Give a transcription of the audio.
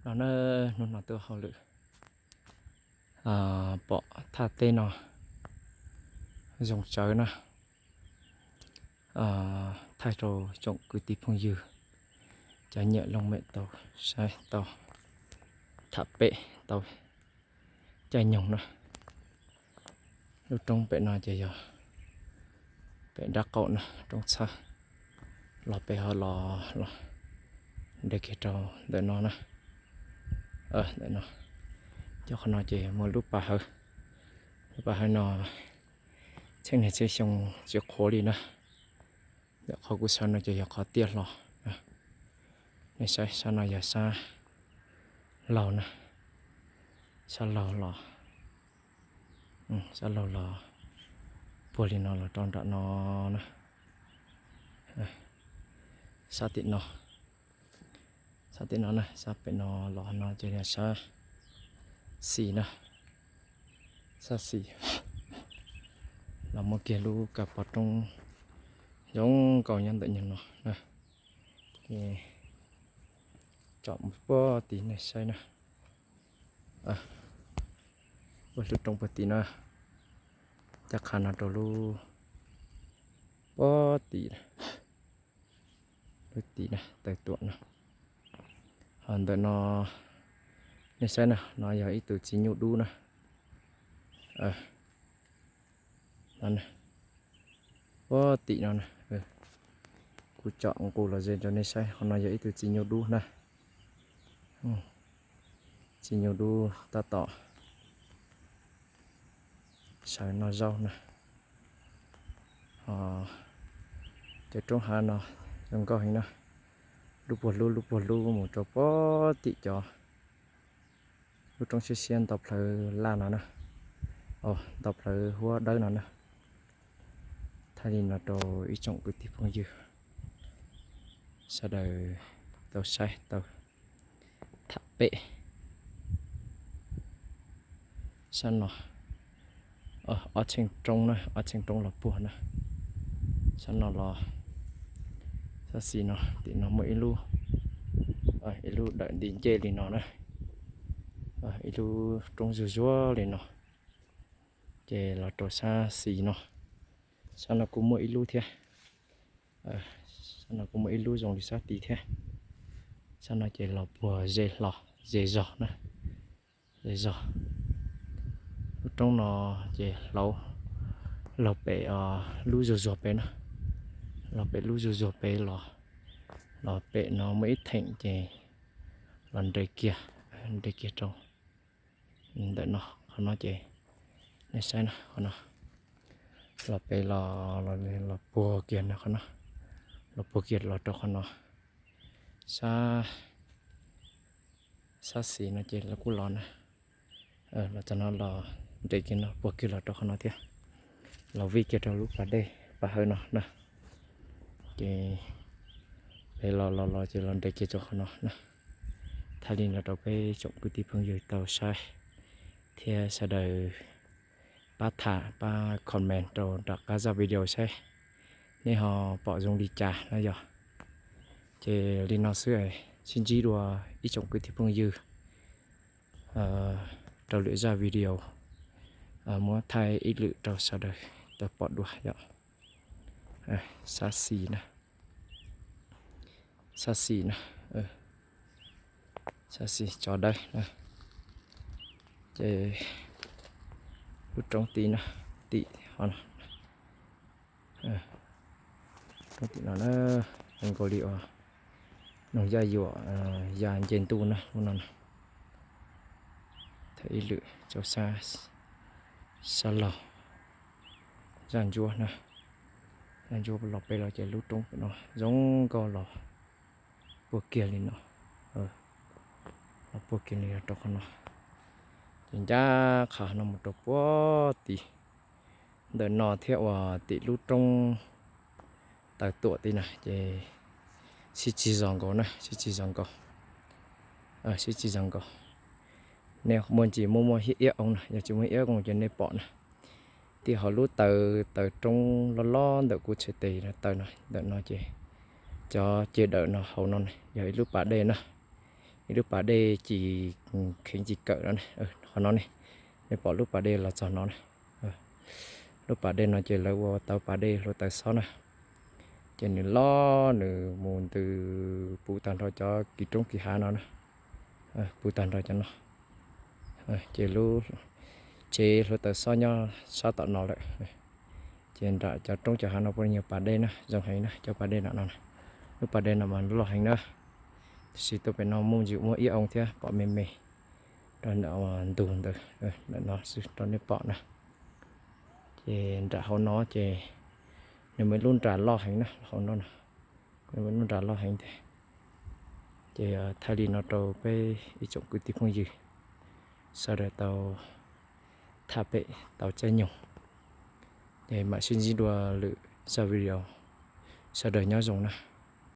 No na, hnub no tuaj hauj lwm, pom thaj teb no zoo tsawv na. Thaij rau tsoom kwv tij phooj ywg, cov nyiam looj mem tau saib tau tham pem tau caij nyoog na. Lub roob pem no ces yog pem nraub qaum na, roob txhawb. Los pem ho los, los nres kiag rau ntawm no na. Ntawm no, cov qhov no ces muaj lub pas hawv. Lub pas hawv no txheej niaj txheej xyoo tsis qhuav li na. Ntawm qhov kuv xav no ces yog qhov tiaj hlo. Nej saib sab no yog sab laug na, sab laug los, sab laug los puag li no los rau nram no na. Sab tim no, sab tim no na, sab pem no los no ces yog sab xis na, sab xis. Los muaj kiag lub kab pov roob zoo nkaus nyob ntawm nyuag no na. Tsom puag tim nej saib na, puag lub roob puag tim na, caj qha no rau lub puag tim, lub tim na, taw tuam no. Ho ntawm no nej saib na, no yog ib tug txiv nyuj dub na. Puag tim no na, kuv tsom nqus los ze rau nej saib, qhov no yog ib tug txiv nyuj dub na. Txiv nyuj dub tab tom sawv noj zaub na. Cov roob hav no zoo nkauj heev na, lub puag lub, lub puag lub mus rau puag tim cov lub roob siab siab nto plhawv laj no na, nto plhawv huab dawb no na. Thaij li no rau ib tsoom kwv tij phooj ywg sawv daws tau saib tau tham pem. Sab no ob txheej roob na, ob txheej roob los puag na. Sab no los, sab xis no tim no muaj ib lub, ib lub dawm nti ncej li no na, ib lub roob zuag zuag li no. Ces los rau sab xis no, sab no kuj muaj ib lub thiab. Sab no kuj muaj ib lub zoo li sab tid thiab. Sab no ces los puag ze hlo, ze zog na, ze zog. Lub roob no ces hlau, los pem lub zuag zuag pem na, los pem lub zuag zuag pem los, los pem no muaj ib theem ces los nres kiag, nres kiag rau ntawm no, qhov no ces nej saib na, qhov no los pem los, los puag kiag no, qhov no los puag kiag los rau qhov no. Sab, sab xis no ces los kuj los na, los txog no los nres kiag no puag kiag los rau qhov no thiab, los vij kiag rau lub pas dej pas hawv no na. Ces peb los los los ces los nres kiag rau qhov no na. Thaij li no rau peb tsoom kwv tij phooj ywg tau saib thiab sawv daws pab tham pab comment rau nram qab zaj video saib nej ho pom zoo li cas na yog. Ces li no xwb, sib ntsib dua ib tsoom kwv tij phooj ywg rau lwm zaj video muab thaij ib lwm rau sawv daws tau pom dua yom. Sab xis na, sab xis na, sab xis tso dawb na. Ces lub roob tid na, tim ho no, roob tim no na, zoo nkaus li uas noog yaj yuam, ya nce ntuj na lub no na. Thaij ib lwm rau sab, sab laug, zaj ntsuab na, zaj ntsuab los pem los ces lub roob pem no zoo nkauj los puag kiag li no, los puag kiag li rau qhov no. Ces ncaj qha no mus rau puag tim ntawm no thiab uas tim lub roob taw tuam tid na ces sib txig zog nkaus na, sib txig zog nkaus, sib txig zog nkaus. Nej muaj ntsis muaj muaj hiab iab oo na, yog tsis muaj hiab iab oo ces nej pom na. Tim hauv lub taw, taw roob loj loj ntawm kuv txhais tes taw no, ntawm no ces cov ceg dawm no hauv no yog ib lub pas dej na. Ib lub pas dej ci, kheev ci kawm no, qhov no ne, nej pom lub pas dej los txog no na. Lub pas dej no ces lawv ua tau pas dej hluav taws xob na. Ces nws loj, nws mus ntws puv tag nrho cov kis roob kis hav no na, puv tag nrho cov no. Ces lub tsev hluav taws xob nyob sab tom no lawm. Ces nram cov roob cov hav no puav leej yog pas dej na, zoo heev na, cov pas dej nram no. Lub pas dej no mas loj heev na, tiam sis tuaj pem no muaj ntsis muaj ib oo thiab pom me me rau ntug ntawd, ntawm no xwb rau nej pom na. Ces nram hauv no ces nws muaj ib lub nras loj heev na, hauv no na, muaj ib lub nras loj heev tiag. Ces thaij li no rau peb ib tsoom kwv tij phooj ywg sawv daws tau tham pem tau caij nyoog. Ces mam sib ntsib dua lwm zaj video, sawv daws nyob zoo na.